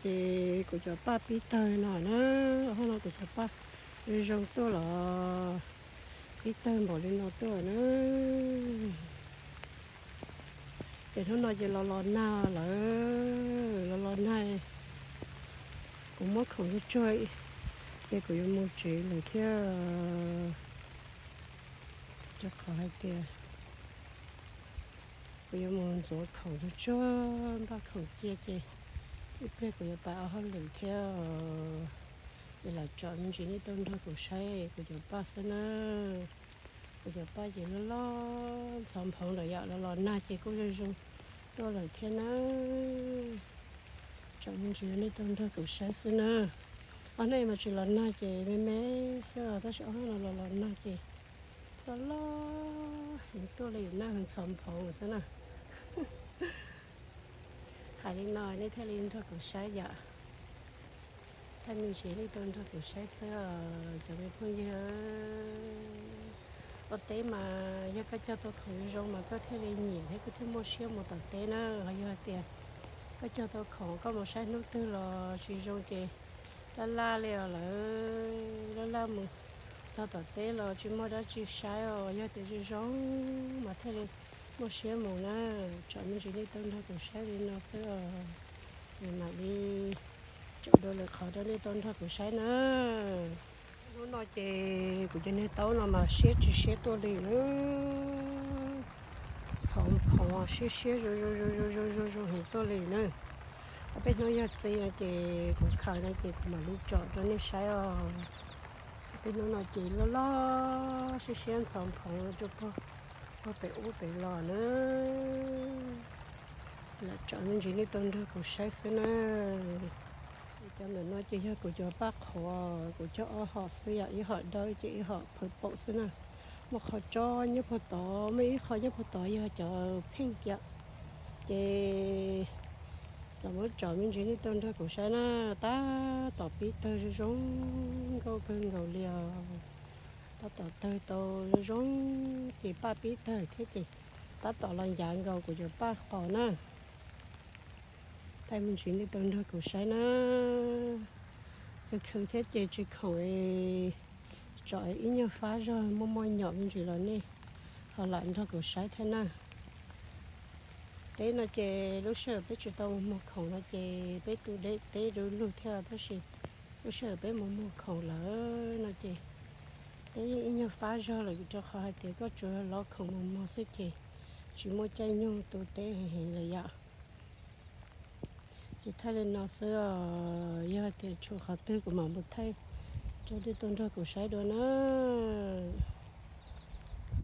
Ces kuv cov paj pib tawg no na, hnub no kuv cov paj zoo zoo tuaj los pib tawg npaum li no tuaj na. Ces hnub no ces los los nag lawm, los los nag, kuv muab khoom tsuag tsuag ces kuv yuav mus tsev lawm thiab. Rau qhov hais tias kuv yuav mus ntxuav khoom tsuag tsuag, npaj khoom cia ces ib pliag kuv yuav pais ua hauj lwm thiab. Ces lam tsom me ntsis nej tuaj nrog kuv saib kuv cov paj xwb na. Kuv cov paj ces loj loj ntxhov nphoov lawm yom, los los nag ces kuj zoo zoo tuaj lawm thiab na. Tsom me ntsis nej tuaj nrog kuv saib xwb na. Ob hnub mas tsis los nag ces me me xwb os, tab sis ob hnub no los los nag ces loj loj heev tuaj li yom, nag heev ntxhov nphoov xwb na. Hais li no nej thiaj li nrog kuv saib yom. Thaij me ntsis nej tuaj nrog kuv saib xwb os cov me phooj ywg. Ua teb mas yog koj cog tau khoom zoo zoo mas koj thiaj li nyiam thiab koj thiaj muaj siab mus tom teb na. Ho yog hais tias koj cog tau khoom koj mus saib hnub twg los tsis zoo ces laj laj li os lawm, laj laj mus txog tom teb los tsis muaj dab tsi saib os. Yog tias zoo zoo mas thiaj li muaj siab mus na. Tsom me ntsis nej tuaj nrog kuv saib li no xwb os, mam li tsom dua lwm qhov rau nej tuaj nrog kuv saib na. Hnub no ces kuv cov niag taub no mas siab tsis siab tuaj li na. Ntxhov nphoov siab siab zoo zoo zoo zoo zoo heev tuaj li na. Ob peb hnub yog txiv no ces kuv khaws no ces kuv mam li tsom rau nej saib os. Ob peb hnub no ces loj loj siab siab ntxhov nphoov rau puag pem ub pem los na. Lam tsom me ntsis nej tuaj nrog kuv saib xwb na. Cov ntawm no ces yog kuv cov paj qhuav, kuv cog ob hom xwb yom, ib hom dawb ces ib hom phaw paum xwb na. Muaj qhov tso nyob puag tod, muaj ib qho nyob puag tod yog cov pheej kiag. Ces los muab tsom me ntsis nej tuaj nrog kuv saib na. Tab tom pib tawg zoo zoo nkauj kawg nkaus li os. Tab tom tawg tau zoo zoo ces paj pib tawg thiab ces tab tom los ncav nkaus kuv cov paj qos na. Thaij me ntsis nej tuaj nrog kuv saib na. Khwv khwv thiab ces tsis khoom, tsom ib nyuag fab zog muaj muaj nyom me ntsis los nej ho lam nrog kuv saib thiab na. Teb no ces lub sij hawm peb tsis tau mus muag khoom no ces peb tu deb teb du lug thiab, tab sis lub sij hawm peb mus muag khoom lawm no ces teb yeej ib nyuag fab zog lawm, rau qhov hais tias koj tsuas lov khoom mus muag xwb ces tsis muaj caij nyoog tu teb heev heev lawm yom. Ces thaij li no xwb os, yog tias tshuav qhov twg kuv mam mus thaij rau nej tuaj nrog kuv saib dua na.